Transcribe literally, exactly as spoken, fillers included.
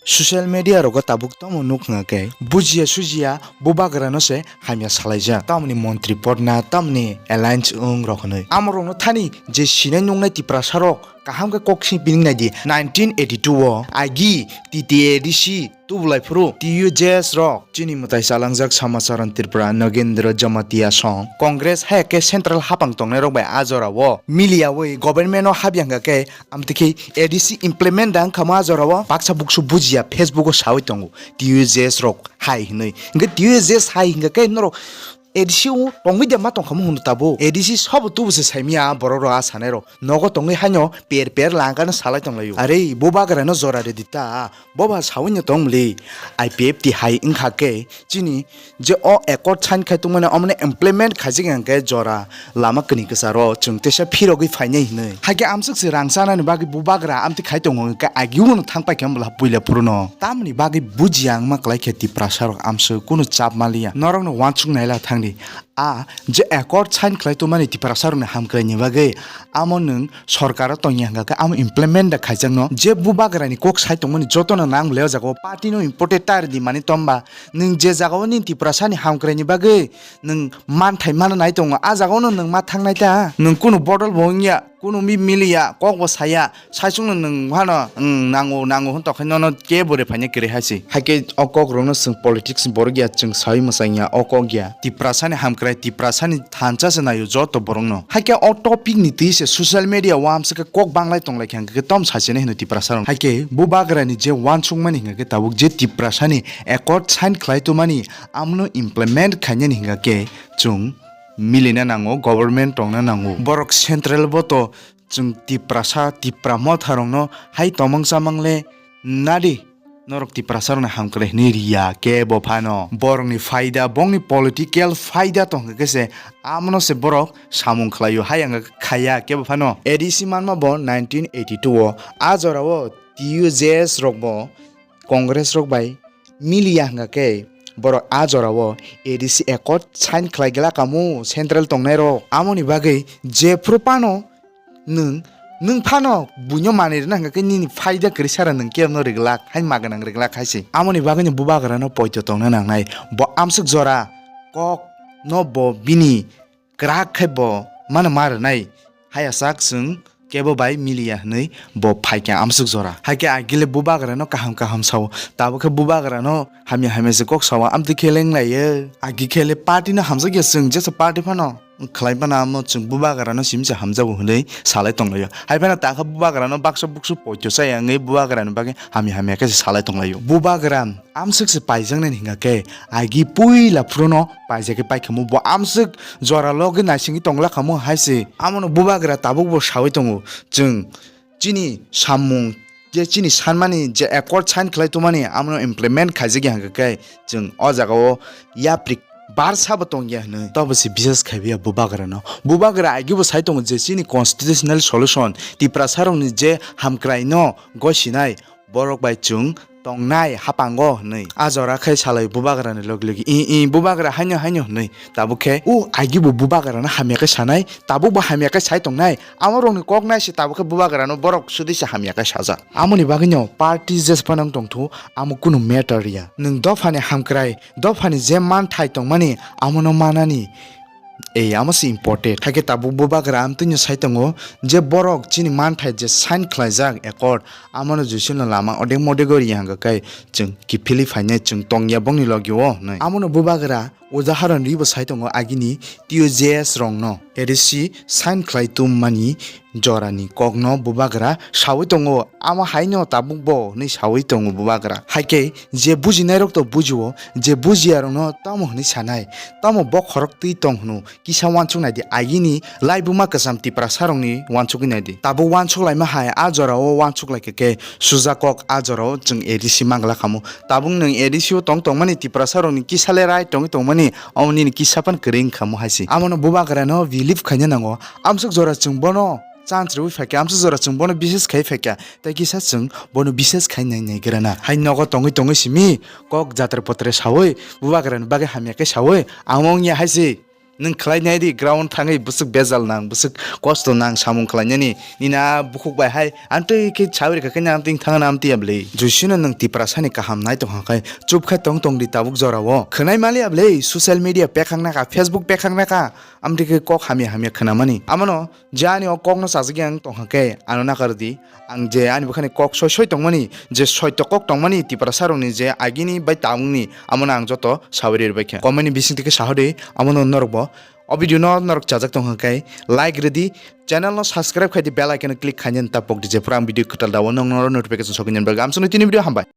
Social media rogo tabuk tamo nuk hwnga khe bujiya sujiya bubagra no se hamya salaijak, tamoni montri pod na tamoni alliance wng rok hwnwi. Amo rok no thani je sinai nuknai Tiprasa rok kaham khe kok sing pining nai di. Nineteen eighty two o agi T T A D C tubulai phuru T U J S rok chini mwtai chalangjak Samacharan Tripura Nagendra Jamatia song Congress hai khe central hapang tongnai rok bai a jora o miliyawi government o habya hwnga khe amtwi khe A D C implement da wngkha mo a jora o baksa buksu bujiya Facebook o sawi tongo T U J S rok hai hwnwi. Hwnkhe T U J S hai hwnkha khe norok A D C o tongwi de ma tongkha mo hwnwi tabuk. A D C sabo tubu se saimya borok rok a sanai rok. Nogo tongwi haino per per langkano salai tonglaio. Are bubagra no jora redi ta. Boba sawi no tong mli. I P F T hai wngkha khe chini je o accord sign khai tongmani omoni implement khaijak hwnkhe jora lama kini kwcharo chwng teisa phirogwi phainai hinwi. Hakhe amswk se rang chanani bagwi bubagra amtwi khai tongo hwnkhe agi uno thang paikha bwla puila phuruno. Tamoni bagwi bujiya wngma kwlai khe Tiprasa rok amswk kunu chap maliya. Norokno uansuk naila thangdi. A je accord sign khlai tongmani Tiprasa rokni hamkraini bagwi amo nwng sorkaro tongya hwnkha khe amo implement da khaijakno. Je bubagrani kok sai tongmani jotono nang le o jaga o party no important tar di mani tomba nwng je jaga o nini Tiprasani hamkraini bagwi nwng manthai mana nai tongo, a jaga o no nwng ma thangnai ta, nwng kunu bodol bo wngya, kunu mi miliya, kok bo saya, saichung no nwng phano, "Nwng nango, nango," hwn tokhe nono kebo re phaina kwrwi hai se. Hakhe o kok rokno chwng politics ni borok ya, chwng sawi mwchang ya, o kok ya. Tiprasani hamkrai, Tiprasani thansa se naio joto borokno. Hakhe o topic ni twi se social media o amswk khe kok banglai tonglai khe hwnkhe tom sachinai hino Tiprasa rok. Hakhe bubagra ni je uansukmani hwnkhe tabuk je Tiprasani accord sign khlai tongmani amno implement khainani hwnkhe chwng milina nango, government tongna nango. Borok central bo to chwng Tiprasa, Tipra motha rokno hai tomong chamang le nadi. Norok Tiprasa rokni hamkrai hwnwi riya kebo phano. Borokni phaida, bongni political phaida tongkha khe se amono se borok samung khlaio, hai ang khaya kebo phano. A D C manma bo nineteen eighty two o, a jora o T U J S rok bo Congress rok bai miliya hwnkha khe borok a jora o A D C accord sign khlai glak kamo central tongnai rok. Amoni bagwi jephru phano nwng, nwng phano buino manwi rwna hwnkha khe nini phaida kwrwi sara nwng kebo no rwglak, hai ma gwnang rwglak hai se. Amoni bagwi no bubagra no poito tongna nangnai. Bo amswk jora kok no bo bini kwrak khe bo mano ma rwnai. Haya sak chwng kebo bai miliya hwnwi bo phaikha amswk jora. Haikhe agile bubagra no kaham kaham sao. Tabuk khe bubagra no hamya hamya se kok sao. Amtwi khe leng laiyo. Agi khe le party no hamjak ya chwng jesa party phano khlai phano amo chwng bubagra no simi se hamjago hwnwi salai tonglaio. Hai phano takha bubagra no baksa buksu poito chaya wngwi bubagra ni bagwi hamya hamya khe se salai tonglaio. Bubagra amswk se paijaknai hwnkha khe agi puila phuru no paijak khe paikhamu bo amswk jora logwi naisingwi tongla khamu hai se. Amo no bubagra tabuk bo sawi tongo, chwng chini sammung je chini sanmani je accord sign khlai tongmani amo no implement khaijak ya hwnkha khe chwng o jaga o yapri barsa bo tongya hwnwi. Tobo se bisas khaiwi ya bubagra no. Bubagra agi bo sai tongo je chini constitutional solution Tiprasa rokni je hamkrai no gosinai borok bai chwng tongnai hapango hwnwi. A jora khe salai bubagra ni logi logi, "I, i, bubagra haino, haino," hwnwi. Tabuk khe, "O, agi bo bubagra no hamya khe sanai, tabuk bo hamya khe sai tongnai, amo rokni kok nai se tabuk khe bubagra no borok sudi se hamya khe sajak." Amoni bagwi no party jes phano wng tongthu, amo kunu matter ya. Nwng dophani hamkrai, dophani je manthai tongmani, amo no manani. Ei, amo se important. Haikhe tabuk bubagra amtwino sai tongo je borok chini manthai je sign khlaijak accord, amo no juisil no lama odek modek o riya hwnkha khe chwng kiphilwi phainai, chwng tongya bongni logi o hwnwi. Amo no bubagra udaharon ribo sai tongo agini T U J S rok no A D C sign khlai tongmani jorani kokno bubagra sawi tongo, amo haino tabukbo hwnwi sawi tongo bubagra. Haikhe je bujinairok to bujio, je bujiyarokno tamo hwnwi sanai, tamo bokhorok twi tong hwno kisa uansuk naidi, agini laibuma kwcham Tiprasarokni uansukwi naidi. Tabuk uansuk laima hai a jorao uansuk laikha khe sujak kok a jorao chwng A D C mangla khamu. Tabuk nwng A D C o tong tongmani Tiprasarokni kisa le rai tongwi tongmani, omo nini kisa phano kwrwi wngkha mo hai se. Amono bubagrano believe khaina nango. Amsuk jora chwng bono chance rwui phaikha, amsuk jora chwng bono bises khai phaikha, tei kisa chwng bono bises khai nai naigrana. Hai nogo tongwi tongwi simi kok jatre potre saui, bubagrani bagwi hamya khe saui, amo wngya hai se. Nwng khlai nai di ground thangwi bwswk bejal nang, bwswk kosto nang samung khlainani. Nini a bukhuk bai hai amtwi khe sawi rwkha khe nang amtwi thangna amtwi ya bwlwi. Joisino nwng Tiprasani kaham nai tongkha khe chup khai tong tong di tabuk jorao. Khwnai mali ya bwlwi social media pekhang naka, Facebook pekhang naka, amtwi khe kok hamya hamya khwnamani. Amano je ani o kokno chajagwi ang tongkha khe ano nakar di. Ang je ani bwkhani kok soi soi tongmani, je soito kok tongmani Tiprasarokni je agini bai tabukni, amono ang joto sawi rwbaikha. Comment ni bisingtwi khe sahodi, amono norokbo o video no norok chajak tongkha khe like rwdi, channel no subscribe khaidi, bell icon no click khainani ta pokdi, jephuru ang video kwtal dao nong norok notification sokwi nani bagwi. Amsukno tini video hambai.